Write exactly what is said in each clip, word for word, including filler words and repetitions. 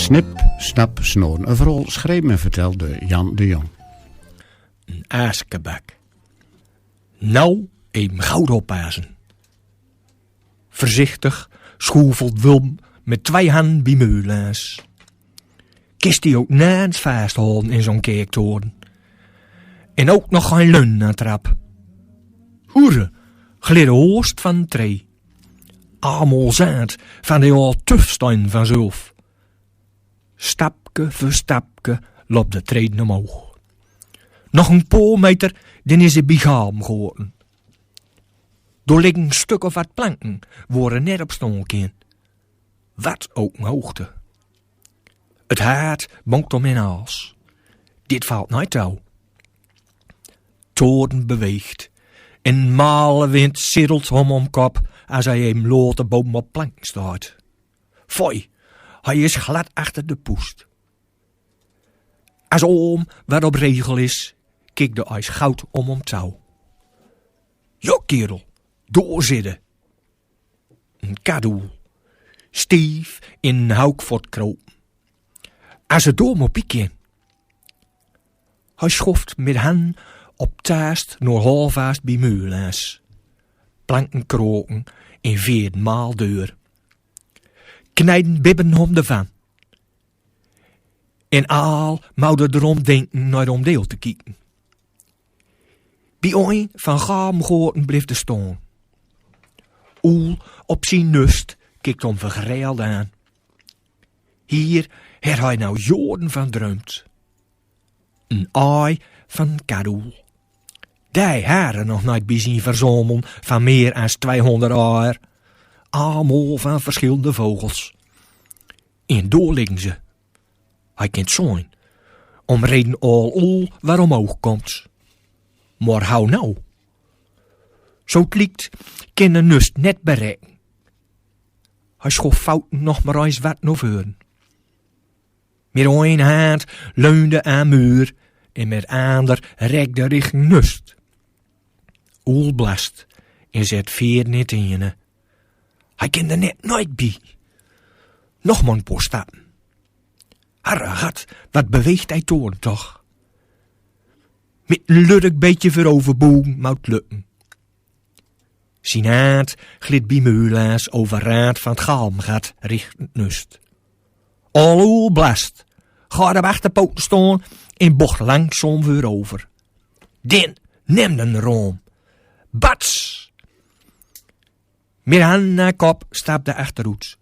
Snip, Snap, Snoon. Een verhaol sjreven en verteld door Jan de Jong. Een aaskebak. Nou, even good oppassen. Veurzichtig sjoefelt Wulm met twee han bie Meulaas. Kist die ok nergens vasthouden in zo'n kerktoren. En ok nog gein leun aan trap. Hoere, glidde hoorst van een tree. Allemaol zaad van de al tufstein vanzelf. Stapke veur stapke lop de treden omhoog. Nog een paar meter, dan is het bie Galmgoten. Door liggen een stuk of wat planken, wo er net op stoon kin. Wat ook een hoogte. Het hart bonkt om in hals. Dit valt nooit toe. Toren beweegt. Een male wind siddelt hom om kop as hij hem later boven op planken staat. Foei, hij is glad achter de poest. As oom wat op regel is, kikt de ijs goud om hem toe. Jo, kerel, doorzitten. Een kadoel. Stief in een houk vot kropen. As het door maar piekje. Hij schoft met han op taast naar halvaast bie Meulaas. Planken kroken en veert maal deur. Knijden bibben hom de van. En al moude drom denken naar om deel te kieken. Bie een van Galmgoten blift de stoon. Oel op zien nust kikt om vergreld aan. Hier het hij nou joren van dreumd. Een aai van kadoel. Die hare nog nooit bie zien verzameling van meer as tweehonderd aaier. Allemaol van verschillende vogels. En door liggen ze. Hij kent zoen. Om reden al oel waar omhoog komt. Maar how nou? Zo het liekt, kan de nust net bereiken. Hij schof fouten nog maar eens wat naar voren. Met een hand leunde aan muur en met ander rekde richting nust. Oel blast en zet veer nit in. Hij kan er net nooit bie. Nog maar een paar stappen. Harregat, wat beweegt hij toren toch. Met een lullig beetje vooroverbogen moet lukken. Zien hand glit bie Meulaas over raad van het galmgat richting nust. Al oel blast, gaat op achterpoten staan en bocht langzaam voorover. Dan nemt een rom. Bats! Met han naar kop stapte achteroet.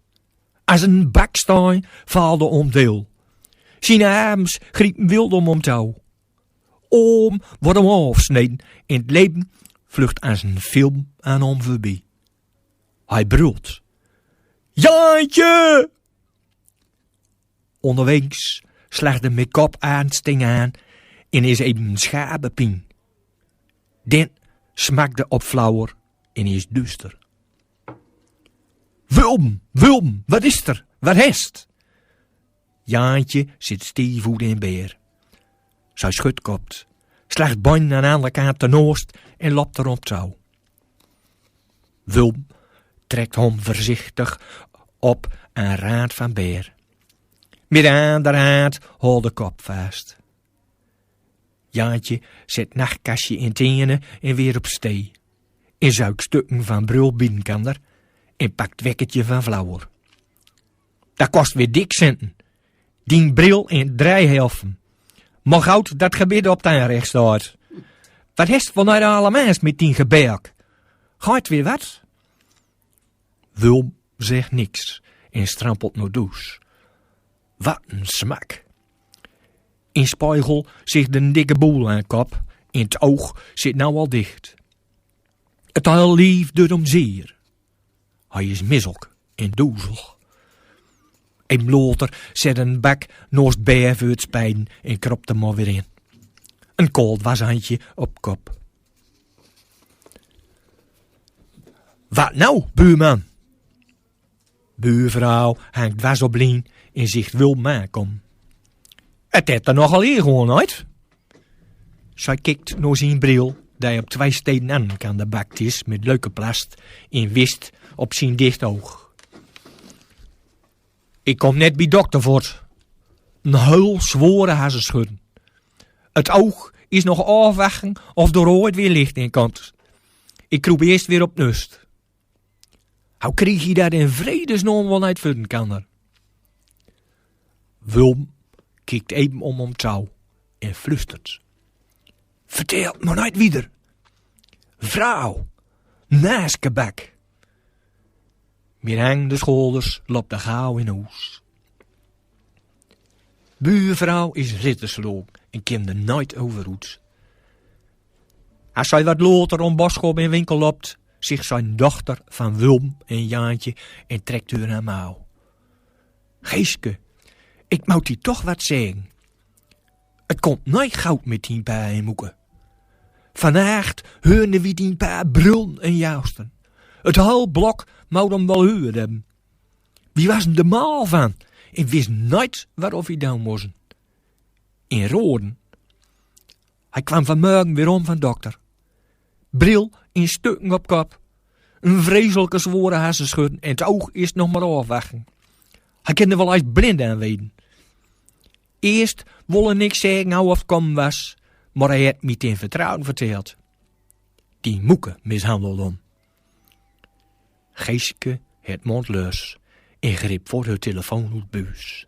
As een bakstein valt de om deel. Zien arms griepen wild om hem touw. Oom wordt hem afsneden en het leven vlucht as een film aan hem voorbij. Hij brult: "Jaantje!" Onderwegs slacht de make-up aansting aan en is even een schape pien. Dan smakt de op flauwer en is duister. "Wulm, Wulm, wat is er? Wat hest?" Jaantje zit stief oet in beer. Zij schudt kopt, slacht bein aan de andere kant de noost en loopt er op touw. Wulm trekt hem voorzichtig op aan raad van beer. Met de andere hand houdt de kop vast. Jaantje zet nachtkastje in tenen en weer op stee. En zuikt stukken van brul binnen kander en pakt wekkertje van flauwer. "Dat kost weer dik centen. Dien bril in drie helften. Maar good dat gebit op de aanrecht staat. Wat hest van de allemaans met dien gebelk? Gaat weer wat?" Wulm zegt niks en strampelt naar does. Wat een smak. In spiegel zicht een dikke boel aan kop en het oog zit nou al dicht. Het heel lief doet hem zeer. Hij is misselijk en doezelig. Een later zet een bak naast beer voor het spijden en kropt er maar weer in. Een koud washandje op kop. "Wat nou, buurman?" Buurvrouw hangt was op lien en zicht Wulm aankomen. "Het het er nogal in gewoon uit." Zij kikt naar zien bril, die op twee steden aan kan de bakt is met leuke plast en wist op zien dicht oog. "Ik kom net bij dokter voort. 'n heel swore harseschudding. Het oog is nog aof wachten of d'r ooit weer licht in kump. Ik kroep eerst weer op nust. How krieg je dat in vredesnaom wel nit vudden, Kanner? Wulm kiekt even om hem tau en flustert: Vertelt maar nit wieder. Vrouw, naskebak. Met hangende schouders lopt de gauw in hoes. Buurvrouw is rittersloog en kende nit overoet. As zij wat later om boskop in winkel lopt, zicht zij dochter van Wulm en Jaantje en trekt hun aan mouw. Geeske, ik mout die toch wat zeggen. Het komt nit goud met dien pa en moeke. Vannacht heurden wie dien pa brullen en jousten. Het heel blok mout hem wel huurd hebben. Wie was hem de mal van en wist nit wat of wie doon mossen. In roden. Hij kwam vanmorgen weer om van dokter. Bril in stukken op kop. Een vreselijke zware harsenschudding en het oog is nog maar afwachten. Hij kan er wel eens blind aan weten. Eerst wol er niks zeggen how of het komen was, maar hij het met in vertrouwen verteld. Die moeke mishandeld hem. Geeske het mond lus en grip voor de telefoon oet buus.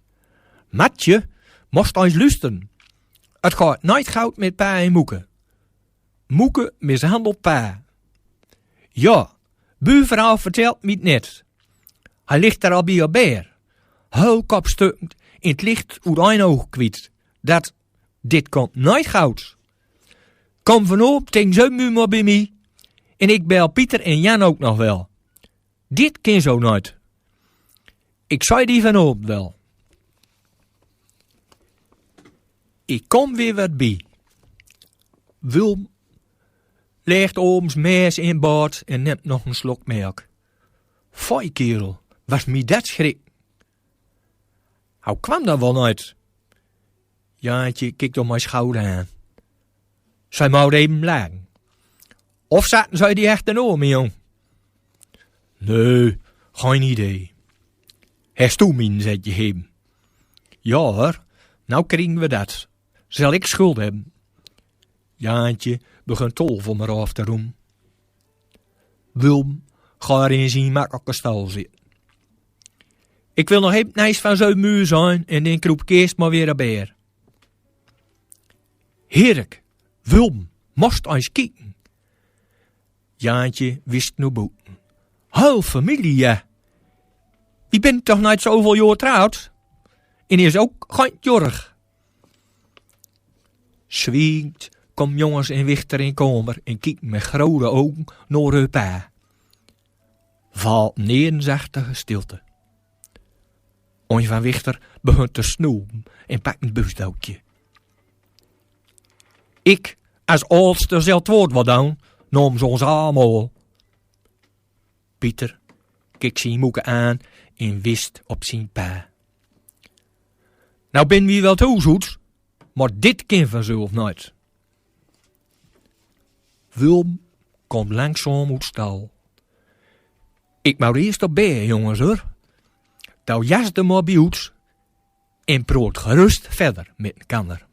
Matje, most eens luisteren. Het gaat nit goud met pa en moeke. Moeke mishandelt pa. Ja, buurvrouw vertelt mij het net. Hij ligt er al bij op bed. Heel kopstukken in het licht oet een oog kwiet. Dat, dit komt nit goud. Kom vanavond tegen zeven uur maar bij mij. En ik bel Pieter en Jan ook nog wel. Dit kan zo nit. Ik zei die vanavond wel. Ik kom weer wat bij. Wulm legt oms mes in bad en neemt nog een slok melk. Foei kerel, was mij dat schrik. How kwam dat wel nit? Jaantje kiekt om mijn schouder aan. Zij mout even lachen. Of zaten zij die echt in oor, mijn jong? Nee, geen idee. Hast du mij een zetje gegeven? Ja hoor, nou kriegen we dat. Zal ik schuld hebben? Jaantje begint tol voor me af te roemen. Wulm gaat in zijn makkelijke stal zitten. Ik wil nog even nice van zo'n muur zijn en dan kroep ik eerst maar weer op bed. Heerlijk, Wulm, most eens kieken. Jaantje wist naar boeten. Heel familie, ja. Wie bent toch niet zoveel jaar trouwd? En is ook geen jorg. Zwiegend kom jongens en wichter in kamer en kieken met grote ogen naar hun pa. Valt neer een zachtige stilte. Ons van wichter begint te snoeven en pakt een busdoekje. Ik, als oudste, zal het woord wel doen, namens ons allemaal. Pieter kiekt zien moeke aan en wist op zien pa. Nou ben wie wel toe zoet, maar dit kan vanzelf niet. Wulm komt langzaam oet stal. Ik mout eerst op bed, jongens, hoor. Doe jas de maar bij oet en proot gerust verder met elkander.